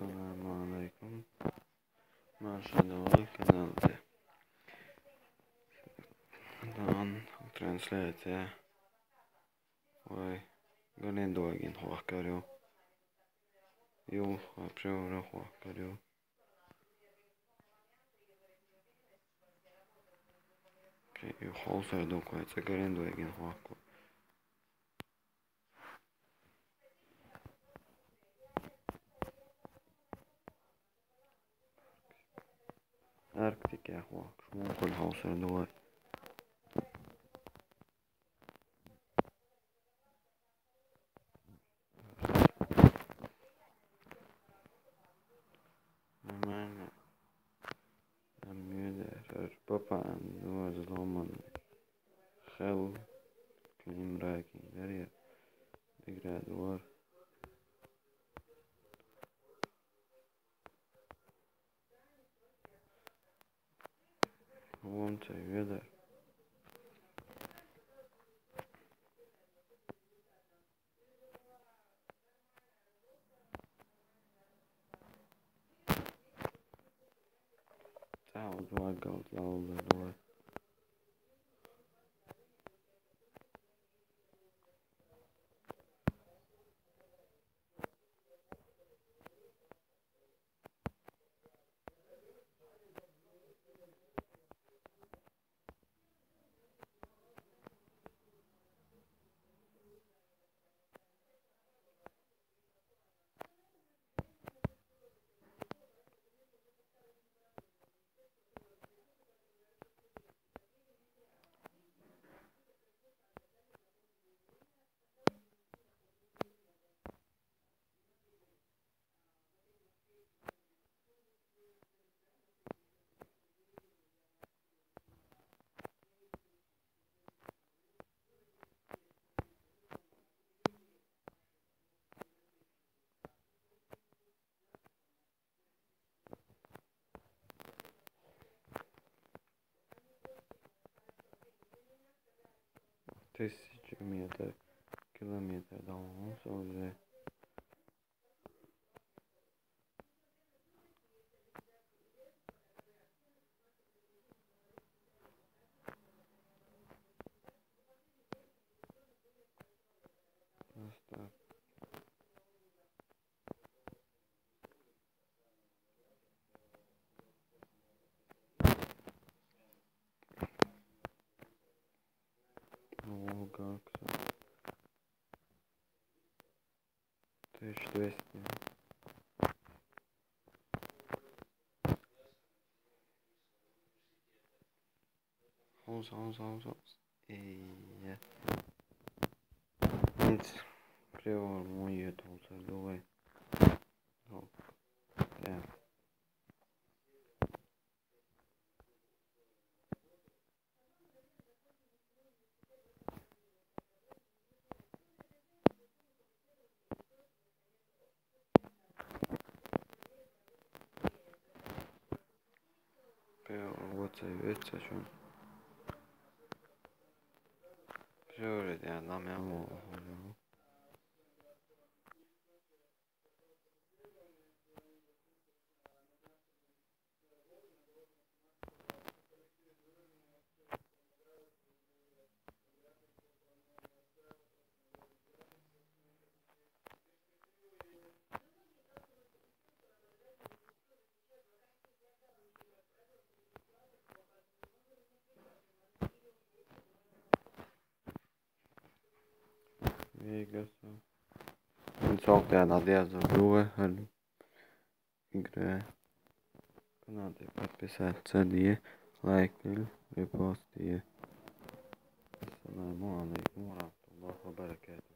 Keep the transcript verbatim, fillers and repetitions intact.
Ассаламу алейкум. Маршалла, каналда. Дан трансляция. Ой, гален догин хуакарю. Ю, вообще уже хуакарю. Окей, ю холсар докой, ца гален догин хуаку. Арктика хуак, шмон кол холсар догой. Нормально. Ам мюдер, папа, ам дуар зломан. Хел, климракин, дарья. Дигра дуар. Вон цей ведер. Цау, два гал, два гал, два. Тысяча метр, километр далон уже. Просто. О, как. Тысяча двести. Хонс, хонс, хонс, хонс. Эй, я. Нет. Приор мой это вот любой. Оп. Да. Pe o se vece schon. Priori de la mea mo. Vegas. Ин сокъ дяна деза дугъы хьал. Игра. Каналда подписаться дие, лайк дие, репост дие. Ассаламу алейкум ва рахматуллахи ва баракатух.